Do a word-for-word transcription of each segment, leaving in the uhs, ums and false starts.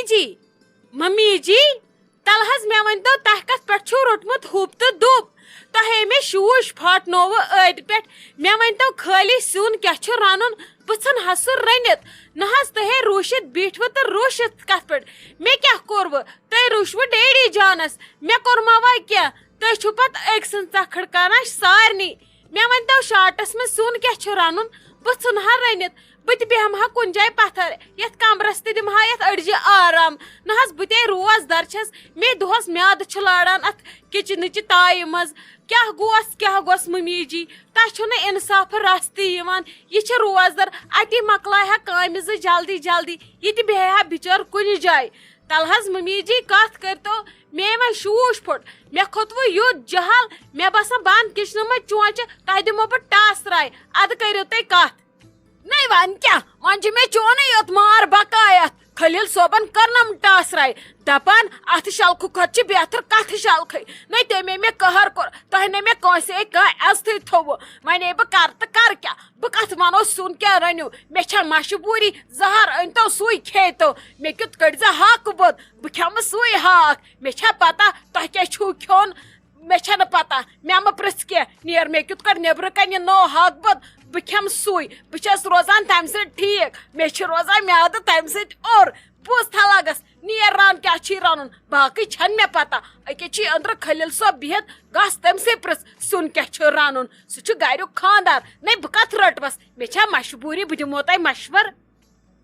جی، mummy جی، تَلہٕ حظ مےٚ ؤنۍتو، تۄہہِ کَتھ پٮ۪ٹھ چھُو روٚٹمُت ہُپ تہٕ دُب؟ تۄہے مےٚ شوٗش پھاٹنووٕ أتھۍ پٮ۪ٹھ۔ مےٚ ؤنۍتو خٲلی، سیُن کیٛاہ چھُ رَنُن؟ بہٕ ژھٕنہٕ ہا سُہ رٔنِتھ۔ نہ حظ، تُہے روٗشِتھ بیٖٹھوٕ تہٕ روٗشِتھ کَتھ پٮ۪ٹھ؟ مےٚ کیٛاہ کوٚروٕ؟ تُہۍ روٗشوٕ ڈیڈی جانَس، مےٚ کوٚر ما وۄنۍ کینٛہہ؟ تُہۍ چھِو پَتہٕ أکۍ سٕنٛز ژَکھٕڑ کَران سارنٕے۔ مےٚ ؤنۍتو، شاٹَس منٛز سیُن کیٛاہ چھُ رَنُن؟ بہٕ ژھٕنہٕ ہا رٔنِتھ۔ بہٕ تہِ بیٚہمہٕ ہا کُنہِ جایہِ پَتھر، یَتھ کَمرَس تہِ دِمہٕ ہا یَتھ أڈجہِ آرام۔ نہ حظ، بہٕ تے روزدَر چھَس، مےٚ دۄہَس میٛادٕ چھُ لاران اَتھ کِچنٕچہِ تایہِ منٛز۔ کیٛاہ گوس، کیٛاہ گوس مٔمی جی؟ تۄہہِ چھُو نہٕ اِنصافہٕ رَژھ تہِ یِوان۔ یہِ چھِ روزدَر، اَتی مۄکلاے ہا کامہِ زٕ جلدی جلدی، یہِ تہِ بیٚہہِ ہا بِچٲر کُنہِ جایہِ۔ تَلہٕ حظ مٔمی جی، کَتھ کٔرۍتو، مے وۄنۍ شوٗش پھوٚٹ۔ مےٚ کھوٚت وۄنۍ یُتھ جہل، مےٚ باسان بہٕ اَنہٕ کِچنہٕ منٛز چونٛچہِ، تۄہہِ دِمو بہٕ ٹاسراے، اَدٕ کٔرِو تُہۍ کَتھ۔ نَے وۄنۍ کیٛاہ، وۄنۍ چھُ مےٚ چونُے یوت مار بقایت۔ خلیل صٲبن کٔرنم ٹاسراے، دپان، اتھ شلخہٕ کھۄتہٕ چھِ بہتر کتھ شلخٕے۔ نَے تٔمۍ مےٚ قہر کوٚر، تۄہہِ نَے مےٚ کٲنٛسے کانٛہہ عزتھٕے تھوٚوٕ۔ وۄنۍ ہے بہٕ کرٕ تہٕ کرٕ کیٛاہ؟ بہٕ کتھ ونو سیُن کیٛاہ رٔنِو؟ مےٚ چھےٚ مجبوٗری، زہر أنۍتو سُے کھیٚیتو۔ مےٚ کیُتھ کٔڑۍ زِ ہاکہٕ بوٚد، بہٕ کھٮ۪مہٕ سُے ہاکھ۔ مےٚ چھےٚ پتہ تۄہہِ کیٛاہ چھُو کھیوٚن؟ مےٚ چھَنہٕ پتہ، مےٚ مہ پرژھ کینٛہہ، نیر مےٚ کیُتھ کٔڑ نیبرٕ کنہِ یہِ نوٚو ہاکھ بوٚد، بہٕ کھٮ۪مہٕ سُے، بہٕ چھَس روزان تَمہِ سۭتۍ ٹھیٖک، مےٚ چھِ روزان میادٕ تَمہِ سۭتۍ اوٚر۔ بوز تھا لگس، نیر ران کیٛاہ چھی رَنُن، باقٕے چھَنہٕ مےٚ پتہ۔ أکے چھی أنٛدرٕ خلیل صٲب بِہِتھ، گژھ تٔمۍ سٕے پرژھ سیُن کیٛاہ چھُ رَنُن، سُہ چھُ گریُک خانٛدار، نَے بہٕ کتھ رٔٹوس، مےٚ چھےٚ مجبوٗری، بہٕ دِمو تۄہہِ مشور۔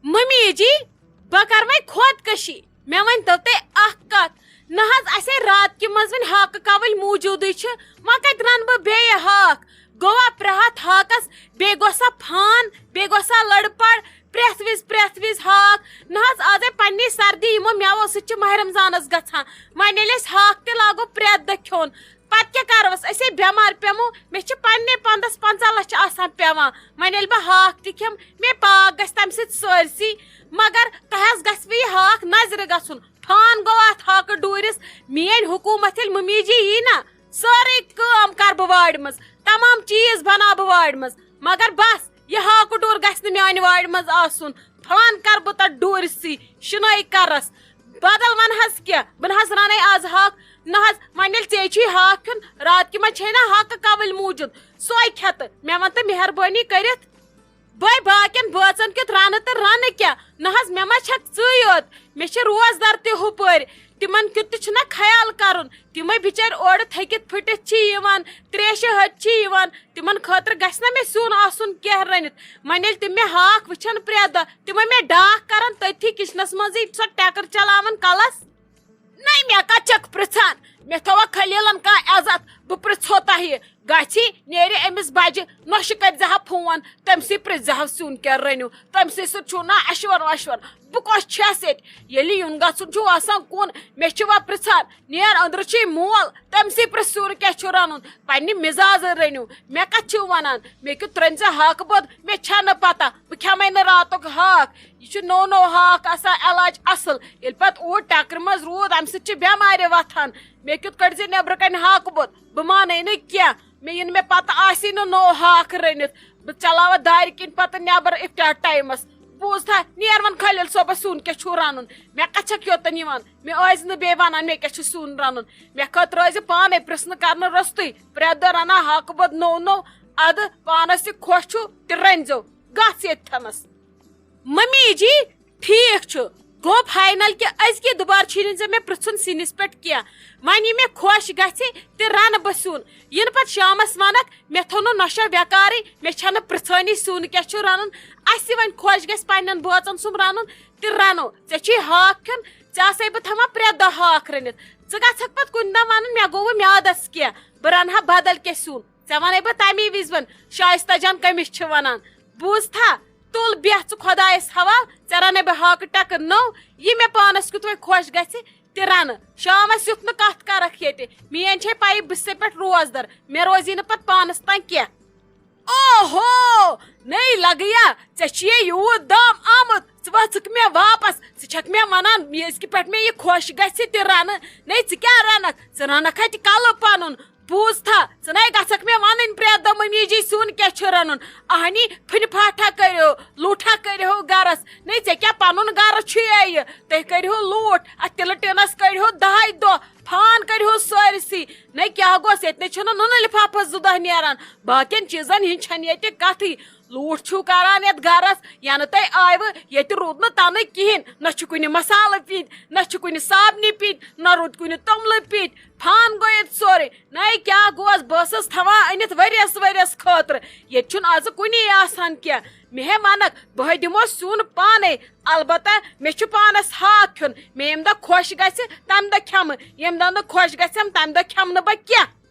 ممی جی، بہٕ کر وۄنۍ خودکشی۔ مےٚ ؤنۍ تو تُہۍ اکھ کتھ، نہ حظ اسے رات کہِ منٛز وۄنۍ ہاکہٕ کوٕلۍ موٗجوٗدٕے چھِ، وۄنۍ کتہِ رنہٕ بہٕ بیٚیہِ ہاکھ؟ گوٚوا پرٛہتھ ہاکس، بیٚیہِ گوٚو سا پھان، بیٚیہِ گوٚو سا لٔڑ پڑ، پرٛٮ۪تھ وِزِ پرٛٮ۪تھ وِزِ ہاکھ۔ نہ حظ، آز ہے پننی سردی یِمو مٮ۪وو سۭتۍ چھِ ماہِ رمضانس گژھان۔ وۄنۍ ییٚلہِ أسۍ ہاکھ تہِ لاگو پرٛٮ۪تھ دۄہ کھیوٚن، پتہٕ کیٛاہ کرو أسۍ؟ أسے بٮ۪مار پیمو، مےٚ چھِ پننہِ پندس پنٛژاہ لچھ آسان پٮ۪وان۔ وۄنۍ ییٚلہِ بہٕ ہاکھ تہِ کھٮ۪مہٕ، مےٚ پاک گژھِ تمہِ سۭتۍ سٲرسٕے۔ مگر تۄہہِ حظ گژھوٕ یہِ ہاکھ نظرِ گژھُن۔ پھان گوٚو اتھ ہاکہٕ ڈوٗرِس۔ میٲنۍ حکوٗمت ییٚلہِ مٔمی جی یی نا، سٲرٕے کٲم کرٕ بہٕ وارِ منٛز، تمام چیٖز بناو بہٕ وارِ منٛز۔ مگر بس، یہِ ہاکہٕ ڈوٗر گژھِ نہٕ میانہِ وارِ منٛز آسُن۔ پھان کرٕ بہٕ تتھ ڈوٗرِسٕے، شِنٲے کرس۔ بدل ون حظ کینٛہہ، بہٕ نہ حظ رنَے آز ہاکھ۔ نہ حظ، وۄنۍ ییٚلہِ ژےٚ چھُے ہاکھ کھیوٚن، رات کہِ منٛز چھے نہ ہاکہٕ کوٕلۍ موٗجوٗد، سۄے کھٮ۪تہٕ۔ مےٚ ون تہٕ مہربٲنی کٔرِتھ، بہٕ باقین بٲژن کیُتھ رنہٕ تہٕ رنہٕ کیٛاہ؟ نہ حظ، مےٚ ما چھکھ ژٕے یوت، مےٚ چھِ روزدار تہِ ہُپٲرۍ، تِمن کیُتھ تہِ چھُنہ خیال کرُن۔ تِمے بِچٲرۍ اورٕ تھٔکِتھ پھٕٹِتھ چھِ یِوان، تریشہِ ہتۍ چھِ یِوان، تِمن خٲطرٕ گژھِ نہ مےٚ سیُن آسُن کینٛہہ رٔنِتھ؟ وۄنۍ ییٚلہِ تِم مےٚ ہاکھ وٕچھن پرٛٮ۪تھ دۄہ، تِمے مےٚ ڈاکھ کرن تٔتھی کچنس منٛزٕے، سۄ ٹٮ۪کٕر چلاوان کلس۔ نَے مےٚ کتھ چھکھ پرژھان؟ مےٚ تھووا خلیلن کانٛہہ عزت؟ بہٕ پرژھو تۄہہِ۔ گژھِ نیرِ أمِس بجہِ نۄشہِ کٔرۍ زِ ہا فون، تٔمۍ سٕے پرژھ زِ ہا سیُن کیٛاہ رٔنِو، تٔمۍ سٕے سۭتۍ چھُو نا اشور وشور۔ بہٕ کۄس چھس ییٚتہِ؟ ییٚلہِ یُن گژھُن چھُ آسان کُن، مےٚ چھِ وۄنۍ پرژھان، نیر أنٛدرٕ چھُے مول، تٔمۍ سٕے پرژھ سیُن کیٛاہ چھُ رنُن، پننہِ مزازٕ رٔنِو۔ مےٚ کتھ چھِو ونان؟ مےٚ کیُتھ ترٛٲنۍ زِ ہاکہٕ بوٚد، مےٚ چھےٚ نہٕ پتہ، بہٕ کھٮ۪مے نہٕ راتُک ہاکھ۔ یہِ چھُ نوٚو نوٚو ہاکھ آسان علاج اصل، ییٚلہِ پتہٕ اوٗرۍ ٹکرِ منٛز روٗد، امہِ سۭتۍ چھِ بٮ۪مارِ وۄتھان۔ مےٚ کیُتھ کٔڑۍ زِ نیبرٕ کنہِ ہاکہٕ بوٚد، بہٕ مانَے نہٕ کینٛہہ۔ مےٚ یِنہٕ مےٚ پتہٕ آسی نہٕ نوٚو ہاکھ رٔنِتھ۔ بہٕ چلاوٕ دارِ کِنۍ پتہٕ نیبر افطار ٹایمس۔ بوٗزتھا، نیر وۄنۍ خلیل صٲبس سیُن کیٛاہ چھُو رنُن۔ مےٚ کتھ چھکھ یوتن یِوان؟ مےٚ ٲسۍ نہٕ بیٚیہِ ونان مےٚ کیٛاہ چھُ سیُن رنُن۔ مےٚ خٲطرٕ ٲسۍ زِ پانے پرژھنہٕ کرنہٕ روٚستُے۔ پرٛٮ۪تھ دۄہ رنان ہاکہٕ بوٚد نوٚو نوٚو۔ ادٕ پانس تہِ خۄش چھُو تہِ رٔنۍزیو۔ گژھ ییٚتہِ تھنس۔ ممی جی، ٹھیک چھُ، گوٚو فاینل کہِ أزکہِ دُبارٕ چھُے نہٕ ژےٚ مےٚ پرژھُن سِنِس پٮ۪ٹھ کینٛہہ۔ وۄنۍ یہِ مےٚ خۄش گژھِ تہِ رنہٕ بہٕ سیُن۔ یِنہٕ پتہٕ شامس ونکھ، مےٚ تھوٚو نہٕ نۄشہِ بیکارٕے، مےٚ چھنہٕ پرژھٲنی سیُن کیٛاہ چھُ رنُن۔ اسہِ وۄنۍ خۄش گژھِ پننٮ۪ن بٲژن سُنٛد رنُن تہِ رنو۔ ژےٚ چھُے ہاکھ کھیوٚن، ژےٚ آسے بہٕ تھاوان پرٛٮ۪تھ دۄہ ہاکھ رٔنِتھ۔ ژٕ گژھکھ پتہٕ کُنہِ دۄہ ونُن، مےٚ گوٚو وۄنۍ میادس کینٛہہ، بہٕ رنہٕ ہا بدل کینٛہہ سیُن۔ ژےٚ ونے بہٕ تمی وِزِ وۄنۍ شایستہ جان کٔمِس چھِ ونان۔ بوٗزتھا؟ تُل بیٚہہ ژٕ خۄدایس حوال، ژےٚ رنے بہٕ ہاکہٕ ٹکر نوٚو۔ یہِ مےٚ پانس کیُتھ وۄنۍ خۄش گژھِ تہِ رنہٕ۔ شامس یُتھ نہٕ کتھ کرکھ ییٚتہِ۔ میٲنۍ چھے پَیی بہٕ چھسے پٮ۪ٹھ روزدر، مےٚ روزی نہٕ پتہٕ پانس تام کینٛہہ۔ اوہو! نٔے لگیا، ژےٚ چھُیے یوٗت دام آمُت، ژٕ وژھکھ مےٚ واپس، ژٕ چھکھ مےٚ ونان، ییٚزِ کہِ پٮ۪ٹھ مےٚ یہِ خۄش گژھِ تہِ رنہٕ۔ نٔے ژٕ کیٛاہ رنکھ؟ ژٕ رنکھ ہا تہِ کلہٕ پنُن۔ بوٗزتھا، ژٕ نے گژھکھ مےٚ ونٕنۍ پرٛٮ۪تھ دۄہ مٔمی جی سیُن کیٛاہ چھُ رنُن۔ اہنی، پھٕنہِ پھاٹھا کٔرِو، لوٗٹھا کٔرِو گرس۔ نے، ژےٚ کیٛاہ پنُن گرٕ چھُے یہِ؟ تُہۍ کٔرِہو لوٗٹھ، اتھ تِلہٕ ٹِنس کٔڑِہو دہے دۄہ، فان کٔرِہو سٲرسٕے۔ نے، کیٛاہ گوٚس، ییٚتہِ نے چھُنہٕ نُنہٕ لفافس زٕ دۄہ نیران، باقین چیٖزن ہِنٛز چھنہٕ ییٚتہِ کتھٕے۔ لوٗٹھ چھِو کران یتھ گرس، ینہٕ تۄہہِ آیوٕ، ییٚتہِ روٗد نہٕ تنہٕ کِہینۍ، نہ چھُ کُنہِ مسالہٕ پیٖنتۍ، نہ چھُ کُنہِ صابنہِ پیٖنتۍ، نہ روٗد کُنہِ توٚملہٕ پیٖنتۍ۔ فان گوٚو ییٚتہِ سورُے۔ نَے کیٛاہ گوس، بہٕ ٲسٕس تھاوان أنِتھ ؤریَس ؤریَس خٲطرٕ۔ ییٚتہِ چھُنہٕ آزٕ کُنی آسان کینٛہہ۔ مےٚ ہے وَنَکھ، بہٕ ہے دِمو سیُن پانَے۔ البتہ مےٚ چھُ پانَس ہاکھ کھیوٚن۔ مےٚ ییٚمہِ دۄہ خۄش گژھِ، تَمہِ دۄہ کھٮ۪مہٕ۔ ییٚمہِ دۄہ نہٕ خۄش گژھٮ۪م، تَمہِ دۄہ کھٮ۪مہٕ نہٕ بہٕ کینٛہہ۔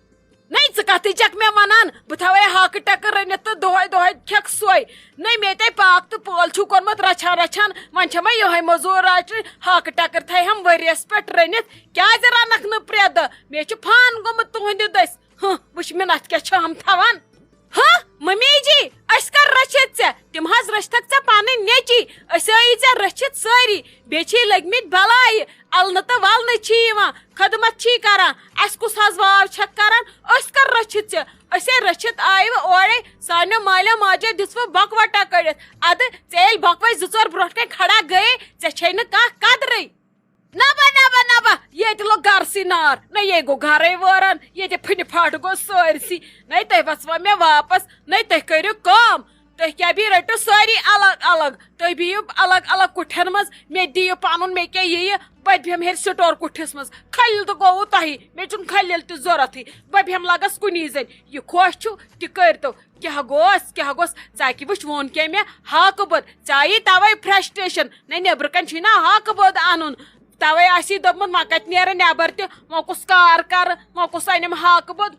نَے ژٕ کَتھٕے چھَکھ مےٚ وَنان؟ بہٕ تھاوَے ہاکہٕ ٹٮ۪کہٕ رٔنِتھ تہٕ دۄہَے دۄہَے کھٮ۪کھ سۄے۔ نَے مےٚ تۄہہِ پاکھ تہٕ پٲل چھُو کوٚرمُت رَچھان رَچھان، وۄنۍ چھےٚ مےٚ یِہوٚے مٔزوٗر راٹرِ۔ ہاکہٕ ٹٮ۪کٕر تھایہِ ہم ؤریَس پٮ۪ٹھ رٔنِتھ۔ کیٛازِ رَنَکھ نہٕ پرٛٮ۪تھ دۄہ؟ مےٚ چھُ فان گوٚمُت تُہٕنٛدِ دٔسۍ۔ ہہ، وٕچھ مِنَتھ کیٛاہ چھِ ہم تھاوان۔ ہہ، مٔمی جی، أسۍ کر رٔچھِتھ ژےٚ؟ تِم حظ رٔچھتھکھ ژےٚ پنٕنۍ نیٚچی۔ أسۍ ٲیی ژےٚ رٔچھِتھ سٲری۔ بیٚیہِ چھِی لٔگمٕتۍ بلایہِ۔ النہٕ تہٕ ولنہٕ چھی یِوان، خدمت چھی کران۔ اَسہِ کُس حظ واو چھکھ کران؟ أسۍ کر رٔچھِتھ ژےٚ؟ أسے رٔچھِتھ آیہِ وۄنۍ اورے۔ سانیو مالیو ماجیو دِژوٕ بۄکہٕ وٹا کٔڑِتھ۔ ادٕ ژےٚ ییٚلہِ بۄکہٕ وَچہِ زٕ ژور برونٛٹھ کَنہِ کھڑا گٔیے، ژےٚ چھے نہٕ کانٛہہ قدرٕے۔ نبا، نبا، نبا، ییٚتہِ لوٚگ گرسٕے نار۔ نہ یے گوٚو گرے وٲران، ییٚتہِ پھٕنہِ پھاٹھ گوٚو سٲرسٕے۔ نَے تُہۍ وَژھوا مےٚ واپس، نَے تُہۍ کٔرِو کٲم۔ تُہۍ کیٛاہ بیٚیہِ رٔٹِو سٲری الگ الگ، تُہۍ بِہِو الگ الگ کُٹھٮ۪ن منٛز، مےٚ دِیِو پَنُن، مےٚ کیٛاہ یِیہِ، بہٕ تہِ بیٚہمہٕ ہیٚرِ سٹور کُٹھِس منٛز۔ خٔلیٖل تہٕ گوٚوُ تۄہی، مےٚ چھُنہٕ خٔلیٖل تہِ ضوٚرَتھٕے، بہٕ بیٚہمہٕ لَگَس کُنی زٔنۍ۔ یہِ خۄش چھُو تہِ کٔرۍتو۔ کیٛاہ گوٚوس، کیٛاہ گوٚوس؟ ژٕ ہاکہِ وٕچھ ووٚن کیٛاہ مےٚ، ہاکہٕ بوٚد۔ ژےٚ آیی تَوَے فرسٹریشن، نَے نیٚبرٕ کَنہِ چھُے نہ ہاکہٕ بوٚد اَنُن۔ تَوَے آسی دوٚپمُت وۄنۍ کَتہِ نیرٕ نٮ۪بر تہِ، وۄنۍ کُس کار کَرٕ، وۄنۍ کُس اَنٮ۪م ہاکہٕ بوٚد؟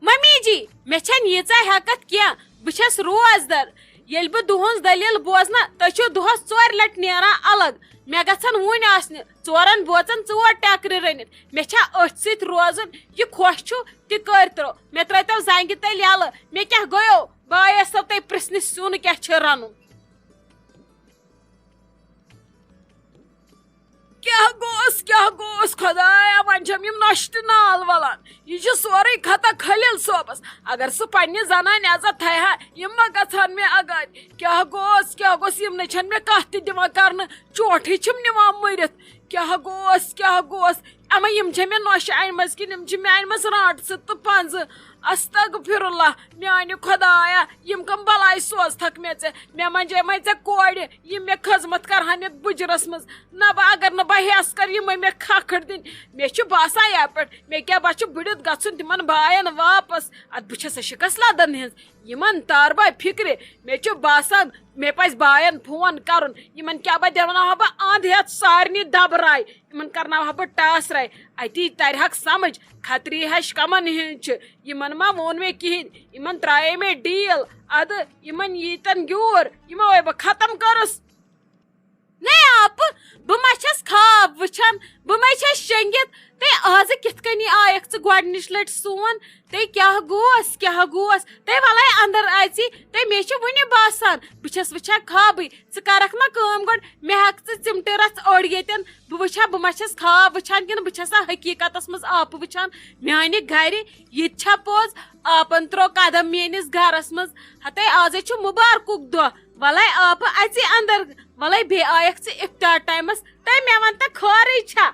ممی جی، مےٚ چھَنہٕ ییٖژاہ ہٮ۪کتھ کینٛہہ، بہٕ چھَس روزدر۔ ییٚلہِ بہٕ تُہٕنٛز دٔلیٖل بوزٕ نا، تُہۍ چھِو دۄہَس ژورِ لٹہِ نیران الگ۔ مےٚ گژھن وُنۍ آسنہِ ژورن بٲژن ژور ٹٮ۪کرِ رٔنِتھ۔ مےٚ چھا أتھۍ سۭتۍ روزُن؟ یہِ خۄش چھُ تہِ کٔرۍ تو۔ مےٚ ترٲوتو زنٛگہِ تٔلۍ یَلہٕ۔ مےٚ کیٛاہ گوٚیو؟ بہٕ آیس سو تۄہہِ پرٛژھنہِ سیُن کیٛاہ چھُ رَنُن۔ کیٛاہ گوٚوس، کیٛاہ گوٚوس خۄدایا؟ وۄنۍ چھَم یِم نۄشہِ تہِ نال وَلان۔ یہِ چھُ سورُے خطا خلیل صٲبس۔ اگر سُہ پننہِ زنانہِ عزت تھایہِ ہا، یِم ما گژھٕ ہن مےٚ اگادِ۔ کیٛاہ گوٚوس، کیٛاہ گوٚوس؟ یِم نَے چھَنہٕ مےٚ کَتھ تہِ دِوان کرنہٕ، چوٹھٕے چھِم نِوان مٔرِتھ۔ کیٛاہ گوٚوس، کیٛاہ گوٚوس؟ اما یِم چھےٚ مےٚ نۄشہِ اَنِمَژٕ کِنہٕ یِم چھِ میٛانہِ منٛز رانٛٹہٕ سۭتۍ تہٕ پنٛزٕ؟ استغفر اللہ، میٛانہِ خۄدایا، یِم کم بلاے سوزتھکھ مےٚ ژےٚ؟ مےٚ منٛجے مَے ژےٚ کورِ، یِم مےٚ خدمت کرہن یَتھ بُجرس منٛز۔ نہ بہٕ اگر نہٕ بہٕ ہٮ۪س کر یِمے مےٚ کھکھٕر دِنۍ۔ مےٚ چھُ باسان یپٲرۍ مےٚ کیٛاہ، بہٕ چھُ بٕڑِتھ گژھُن، تِمن باین واپس۔ ادٕ بہٕ چھسا شکست لدن ہٕنٛز؟ یِمن تار بہٕ فکرِ۔ مےٚ چھُ باسان مےٚ پزِ باین فون کرُن۔ یِمن کیٛاہ بہٕ دِمناوہا بہٕ اند ہٮ۪تھ سارنٕے دبراے۔ یِمن کرناوہا بہٕ ٹاسراے۔ اتی ترِہکھ سمجھ، خطری ہش کمن ہٕنٛز چھِ۔ یِمن ما ووٚن مےٚ کِہینۍ، یِمن ترایے مےٚ ڈیل۔ ادٕ یِمن ییٖتن گیوٗر، یِمو ہے بہٕ ختم کٔرٕس۔ نے آپہٕ، بہٕ ما چھَس خواب وٕچھان، بہٕ ما چھَس شٔنگِتھ؟ تہٕ آزٕ کِتھ کٔنی آیکھ ژٕ گۄڈٕنِچ لٹہِ سون؟ تہٕ کیٛاہ گوس، کیٛاہ گوس؟ تہٕ وَلَے اندر اَژی، تہٕ مےٚ چھُ وُنہِ باسان، بہٕ چھَس وٕچھان خوابٕے۔ ژٕ کَرَکھ نا کٲم گۄڈٕ، مےٚ ہٮ۪کھ ژٕ چِمٹہِ رَژھ أڑ ییٚتٮ۪ن۔ بہٕ وٕچھا، بہٕ ما چھَس خواب وٕچھان کِنہٕ بہٕ چھَسا حقیٖقتَس منٛز آپہٕ وٕچھان؟ میٛانہِ گَرِ، یہِ تہِ چھا پوٚز؟ آپَن ترٛوو قدم میٛٲنِس گَرَس منٛز۔ ہَتَے آزَے چھُ مُبارکُک دۄہ۔ وَلَے آپہٕ اَژِ اندر۔ وَلَے بیٚیہِ آیَکھ ژٕ افطار ٹایمَس، تہٕ مےٚ وَن تہٕ خٲرٕے چھا؟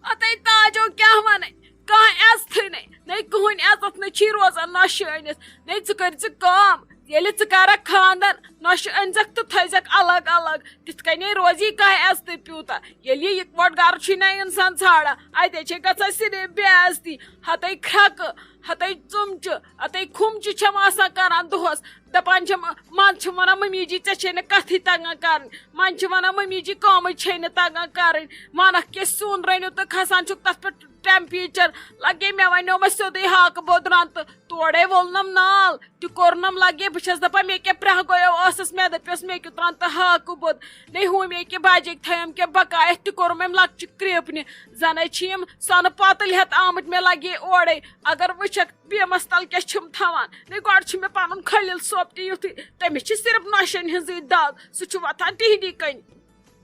اَتَے تاجو کیٛاہ وَنَے؟ کانٛہہ عزتھٕے نَے، نَے کٕہٕنۍ عزت نَے چھی روزان نۄشہِ أنِتھ۔ نَے ژٕ کٔرۍ زِ کٲم، ییٚلہِ ژٕ کَرَکھ خانٛدَر، نۄشہِ أنۍزٮ۪کھ تہٕ تھٲیزٮ۪کھ الگ الگ۔ تِتھ کَنے روزی کانٛہہ عزتٕے پیوٗتاہ۔ ییٚلہِ یہِ یِکوَٹہٕ گَرٕ چھُے نَے اِنسان ژھانٛڈان، اَتے چھے گژھان صرف بے عزتی۔ ہَتَے کھرٛٮ۪کہٕ، ہَتَے ژُمچہِ، ہَتَے کھُمچہِ چھَم آسان کَران دۄہَس۔ دَپان چھَم، منٛزٕ چھِ وَنان، "مٔمی جی، ژےٚ چھے نہٕ کَتھٕے تَگان کَرٕنۍ۔" منٛزٕ چھِ وَنان، "مٔمی جی، کٲمٕے چھے نہٕ تَگان کَرٕنۍ۔" وَنَکھ کہِ سیُن رٔنِو تہٕ کھَسان چھُکھ تَتھ پٮ۪ٹھ ٹٮ۪مپیچَر۔ لَگے مےٚ وَنیو مےٚ سیوٚدُے ہاکہٕ بوٚد رَن تہٕ تورَے وولنَم نال تہِ کوٚرنَم۔ لَگے بہٕ چھَس دَپان، مےٚ کیٛاہ پرٛاہ گویو ٲسَس، مےٚ دَپیوس، مےٚ کیُتھ رَن تہٕ ہاکہٕ بوٚد۔ نَے ہُمۍ ییٚکیٛاہ بَجہِ کہِ تھٲیِم کیٛاہ بَکایَتھ تہِ کوٚرُم أمۍ لۄکچہِ کرٛیپنہِ۔ زَنَے چھِ یِم سۄنہٕ پاتٕلۍ ہٮ۪تھ آمٕتۍ مےٚ لَگے اورَے۔ اگر وٕچھَکھ، بیمس تل کیٛاہ چھِم تھاوان؟ نَے گۄڈٕ چھُ مےٚ پنُن خلیل صٲب تہِ یُتھُے، تٔمِس چھِ صرف نۄشن ہٕنٛزٕے دگ، سُہ چھُ وۄتھان تِہنٛدی کَنہِ۔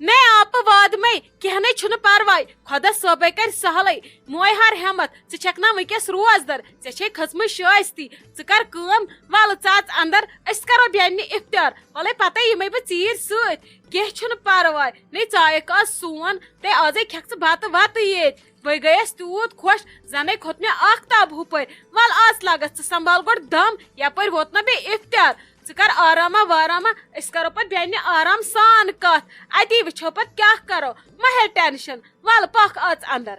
مے آپہٕ وادمے، کینٛہہ نے چھُنہٕ پرواے، خۄدا صٲبے کرِ سہلٕے۔ موے ہر ہٮ۪متھ، ژٕ چھکھ نا وٕنکیٚس روزدر، ژےٚ چھے کھٔژمٕژ شٲستی۔ ژٕ کر کٲم، وَلہٕ ژٕ اَژ اندر، أسۍ کرو بیٚنہِ افطار۔ وَلَے پتے یِمے بہٕ ژیٖرۍ سۭتۍ۔ کینٛہہ چھُنہٕ پرواے، نے ژایکھ آز سون، تے آزے کھٮ۪کھ ژٕ بتہٕ وتہٕ ییٚتۍ۔ بہٕ گٔیَس تیوٗت خۄش، زَنَے کھوٚت مےٚ آختاب ہُپٲرۍ۔ وَلہٕ آز لَگَس ژٕ سنبھال گۄڈٕ دَم، یَپٲرۍ ووت نہ بیٚیہِ افطار۔ ژٕ کر آراما واراما، أسۍ کرو پتہٕ بیٚنہِ آرام سان کتھ۔ اتی وٕچھو پتہٕ کیٛاہ کرو، مہ ہیٚے ٹینشن۔ وَلہٕ پکھ اَژ اندر۔